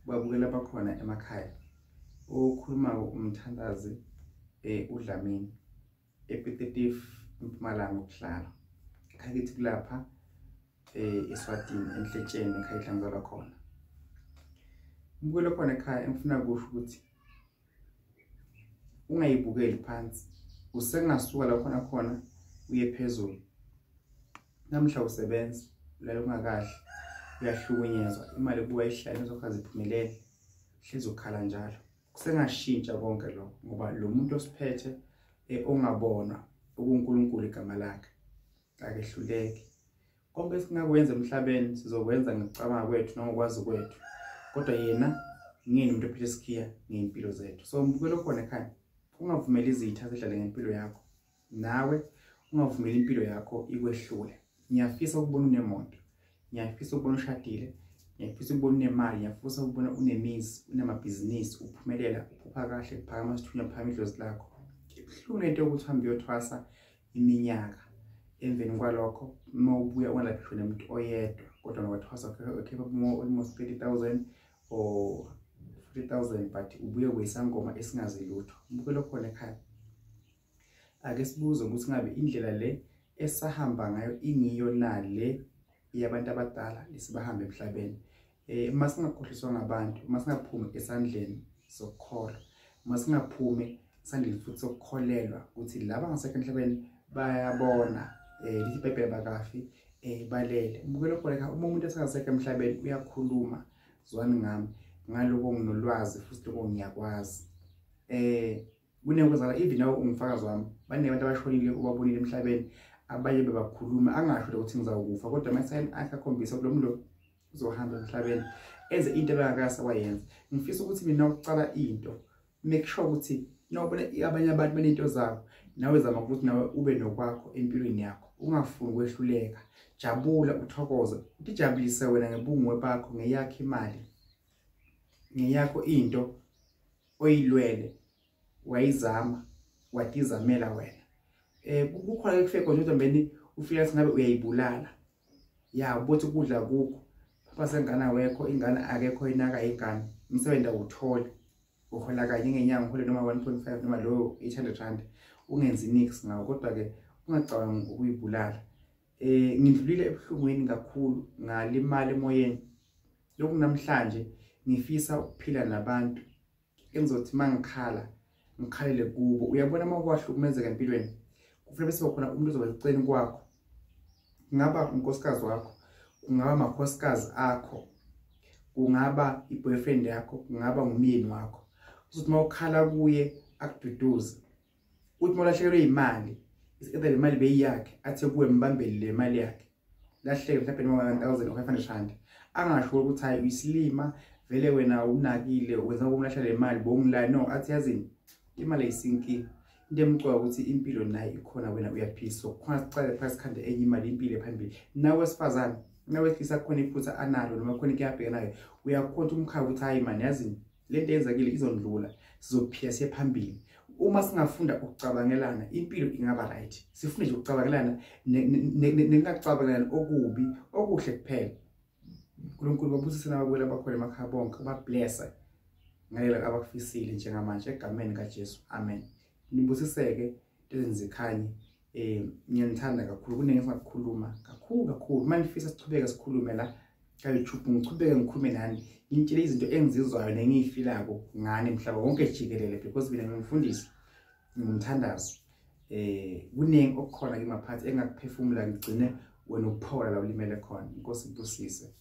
Babukela bakhona emakhaya. Okhulumako umthandazi uDlamini ePiet Mpumalanga ukuhlala. Ekhaya kithi kulapha eSwatini enhletsheni ekhaya ehlanzalwa khona. Umbukelo khona ekhaya engifuna kusho ukuthi ungayibukeli phansi, usengasuka la khona khona uye phezulu. Namhla usebenza ulala ungakahle, uyahlukunyezwa, imali kuba ihlale izokhazi iphumelele, hlezi ukhala njalo. Kusengashintsha konke lokho ngoba lo muntu osiphethe ongabonwa ukuNkulunkulu igama lakhe akehluleki. Konke esingakwenza emhlabeni sizokwenza ngokucabanga kwethu nangokwazi kwethu, kodwa yena ngiyena umuntu ophethe isikhiya ngey'mpilo zethu. So mbukelo khona ekhaya, ungavumeli izitha zidlale ngempilo yakho, nawe ungavumeli impilo yakho ikwehlule. Ngiyafisa ukubona unemoto, ngiyafisa ukubona ushadile, ngiyafisa ukubona unemali, ngiyafisa ukubona unemizi, unamabhizinisi, uphumelela, uphupha kahle, kuphakama isithunywa, phakama idlozi lakho. Ibuhlungu lento yokuthi uhambe uyothwasa iminyaka, emveni kwalokho uma ubuya ungalaphishwa nomuntu oyedwa, kodwa nowathwasa ukhipha almost 30,000 or 40,000, but ubuye kuyisangoma esingazi lutho. Mbukelo khona ekhaya, ake sibuze ukuthi ngabe indlela le esahamba ngayo ingiyo na le yabantu abadala lesibahamba emhlabeni. Uma singakhohliswa ngabantu, uma singaphumi esandleni sokukholwa, uma singaphumi esandleni futhi sokukholelwa ukuthi laba ngasekho emhlabeni bayabona, lithi iBhayibheli bakafi, balele. Mbukelo khona ekhaya, uma umuntu esengasekho emhlabeni uyakhuluma, zwani ngami ngaloko nginolwazi futhi lokho ngiyakwazi. Kunekwenzakala even nawe ungufakazi wami, baningi abantu abashonile ubabonile emhlabeni, abanye bebakhuluma angasho ukuthi ngizawukufa, kodwa ama-sign akhe akhombisa ukuthi lo muntu uzohamba emhlabeni enze into ebengakase wayenza. Ngifisa ukuthi mina ukucala into, make sure ukuthi nawubona abanye abantu banento zabo, nawe zama ukuthi nawe ube nokwakho empilweni yakho, ungafuni ukwehluleka. Jabula, uthokoze, utijabulise wena ngebungwe bakho, ngeyakho imali, ngeyakho into oyilwele wayizama watizamela wena. Kukhona kufike khona ukuthi mbeni ufika singabe uyayibulala, ya ubothi ukudla kukho papa sengane wekho, ingane akekho inaka ingane, umsebenzi awutholi, uhola kanye ngenyanga, uhole noma 1.5 noma lo 800 rand, ungenzi nix ngawo, kodwa ke ungacabangi ukuyibulala. Ngidlulile ebuhlungwini kakhulu, ngalimala emoyeni. Lokhu namhlanje ngifisa ukuphila nabantu engizothi mangikhala ngikhalele kubo. Uyabona uma kwahlukumezeka empilweni, kufanele bese khona umuntu ozoba eceleni kwakho, kungaba unkosikazi wakho, kungaba amakhosikazi akho, kungaba i-boyfriend yakho, kungaba ngumyeni wakho. Uzothi uma ukhala kuye akududuze, uthi uma ulahlekelwe imali, either le mali beyiyakhe, athi kuwe mbambele le mali yakhe, lahleke mhlawumbe noma 1000 or 500 rand, angasho ukuthi hayi uyisilima vele wena unakile wenza ukumlahla le mali bongila. No, athi yazini imali ayisinkinga, into emcoka ukuthi impilo nayo ikhona, wena uyaphisa, khona sicale phansi sikhande enye imali, impilo phambili. Nawe wesifazane, nawe wesilisa, kukhona iphutha analo noma khona inkinga abhekana nayo, uyakhona umkhaya ukuthi hayi man, yazini lento eyenzakile izondlula, sizophila siye phambili. Uma singafunda ukucabangelana impilo ingaba right. Sifune nje ukucabangelana nengacabangelani okubi, okuhle kuphela. uNkulunkulu babusise nababukela bakhona emakhaya bonke, bablesse ngalela abakufisile njengamanje egameni kaJesu, amen. Nibusiseke ezinzikhanye. Ngiyanithanda kakhulu, kuningi esingakukhuluma kakhulu kakhulu. Uma nifisa sichubeke sikhulume la ka YouTube, ngichubeke ngikhulume nani, ngintshele izinto engizizwayo nengiyifilako ngani mhlaba wonke jikelele, because mina ngimfundisi, ngumthandazo. Kuningi okukhona kimaphathi engakuphefumula ngigcine wena ukuphola la ulimele khona. Inkosi ibusise.